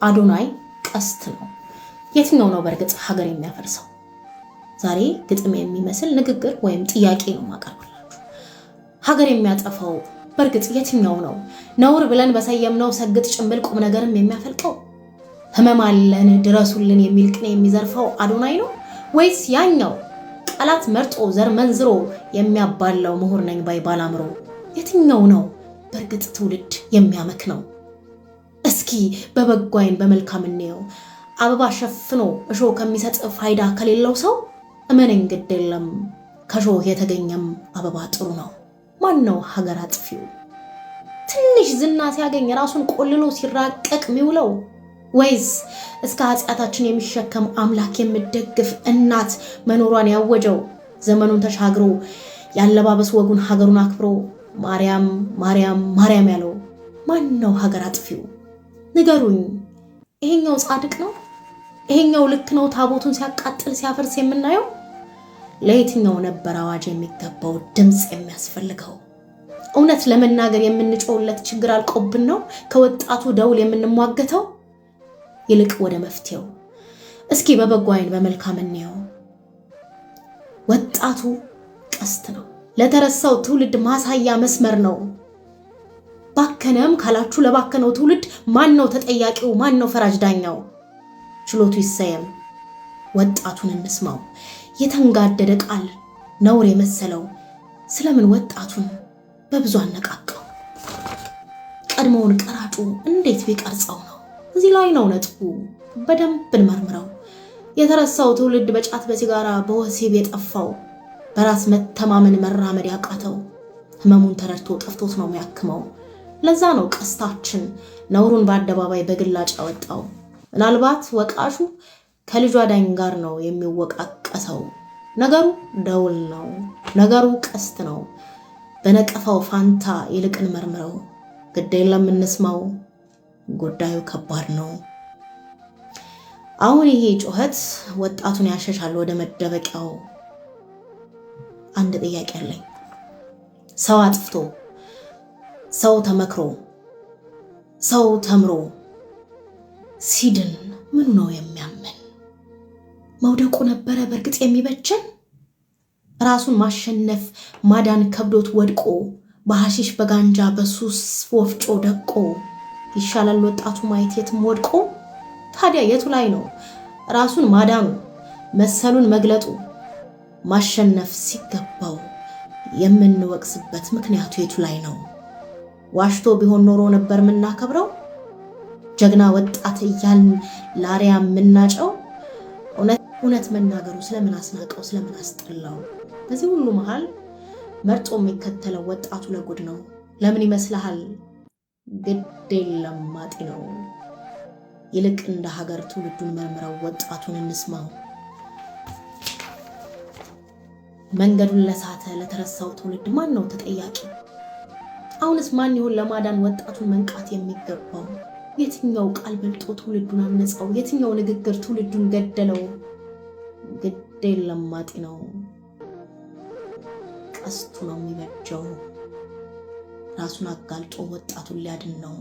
አዶናይ ቀስት ነው። የትኛው ነው በእርግጥ ሀገር የሚያፈርሰው? ዛሬ ግጥም የሚመስል ንግግር ወይም ጥያቄ ነው ማቀርብላችሁ። ሀገር የሚያጠፋው በእርግጥ የትኛው ነው? ነውር ብለን በሰየምነው ሰግጥ ጭንብል ቁም ነገርም የሚያፈልቀው፣ ህመም አለን ድረሱልን የሚል ቅኔ የሚዘርፈው አዶናይ ነው ወይስ ያኛው ቃላት መርጦ ዘር መንዝሮ የሚያባላው ምሁር ነኝ ባይ ባላምሮ? የትኛው ነው በእርግጥ ትውልድ የሚያመክ ነው? እስኪ በበጎ ዓይን በመልካም እንየው። አበባ ሸፍኖ እሾህ ከሚሰጥ ፋይዳ ከሌለው ሰው፣ እመነኝ ግድ የለም፣ ከሾህ የተገኘም አበባ ጥሩ ነው። ማን ነው ሀገር አጥፊው? ትንሽ ዝና ሲያገኝ ራሱን ቆልሎ ሲራቀቅ የሚውለው ወይስ እስከ ኃጢአታችን የሚሸከም አምላክ የምደግፍ እናት መኖሯን ያወጀው፣ ዘመኑን ተሻግሮ ያለባበስ ወጉን ሀገሩን አክብሮ ማርያም ማርያም ማርያም ያለው ማን ነው ሀገር አጥፊው? ንገሩኝ። ይሄኛው ጻድቅ ነው? ይሄኛው ልክ ነው? ታቦቱን ሲያቃጥል ሲያፈርስ የምናየው ለየትኛው ነበር አዋጅ የሚገባው፣ ድምፅ የሚያስፈልገው? እውነት ለመናገር የምንጮውለት ችግር አልቆብን ነው ከወጣቱ ደውል የምንሟገተው? ይልቅ ወደ መፍትሄው እስኪ በበጎ ዓይን በመልካም እንየው። ወጣቱ ቀስት ነው፣ ለተረሳው ትውልድ ማሳያ መስመር ነው። ባከነም ካላችሁ ለባከነው ትውልድ ማን ነው ተጠያቂው? ማን ነው ፈራጅ ዳኛው? ችሎቱ ይሰየም፣ ወጣቱን እንስማው። የተንጋደደ ቃል ነውር የመሰለው ስለምን ወጣቱን በብዙ አነቃቀው? ቀድሞውን ቀራጩ እንዴት ቢቀርጸው ነው? እዚህ ላይ ነው ነጥቡ። በደንብ እንመርምረው። የተረሳው ትውልድ በጫት በሲጋራ በወሲብ የጠፋው፣ በራስ መተማመን መራመድ ያቃተው፣ ህመሙን ተረድቶ ጠፍቶት ነው የሚያክመው። ለዛ ነው ቀስታችን ነውሩን በአደባባይ በግላጭ ያወጣው። ምናልባት ወቃሹ ከልጇ ዳኝ ጋር ነው የሚወቃቀሰው። ነገሩ ደውል ነው፣ ነገሩ ቀስት ነው። በነቀፋው ፋንታ ይልቅ እንመርምረው። ግድ የለም እንስማው፣ ጉዳዩ ከባድ ነው። አሁን ይሄ ጩኸት ወጣቱን ያሸሻል ወደ መደበቂያው። አንድ ጥያቄ አለኝ። ሰው አጥፍቶ፣ ሰው ተመክሮ፣ ሰው ተምሮ ሲድን ምኑ ነው የሚያመን? መውደቁ ነበረ በእርግጥ የሚበጀን? ራሱን ማሸነፍ ማዳን ከብዶት ወድቆ፣ በሐሺሽ በጋንጃ በሱስ ወፍጮ ደቆ ይሻላል ወጣቱ ማየት የትም ወድቆ? ታዲያ የቱ ላይ ነው ራሱን ማዳኑ መሰሉን መግለጡ? ማሸነፍ ሲገባው የምንወቅስበት ምክንያቱ የቱ ላይ ነው? ዋሽቶ ቢሆን ኖሮ ነበር የምናከብረው? ጀግና ወጣት እያልን ላሪያ የምናጨው? እውነት መናገሩ ስለምን አስናቀው? ስለምን አስጠላው? በዚህ ሁሉ መሃል መርጦ የሚከተለው ወጣቱ ለጉድ ነው። ለምን ይመስልሃል? ግድ የለም ማጤ ነው። ይልቅ እንደ ሀገር ትውልዱን መርምረው ወጣቱን እንስማው። መንገዱን ለሳተ ለተረሳው ትውልድ ማን ነው ተጠያቂ? አሁንስ ማን ይሆን ለማዳን ወጣቱን መንቃት የሚገባው? የትኛው ቃል በልጦ ትውልዱን አነጸው? የትኛው ንግግር ትውልዱን ገደለው? ግድ የለም ማጤ ነው። ቀስቱ ነው የሚበጀው። ራሱን አጋልጦ ወጣቱን ሊያድን ነው።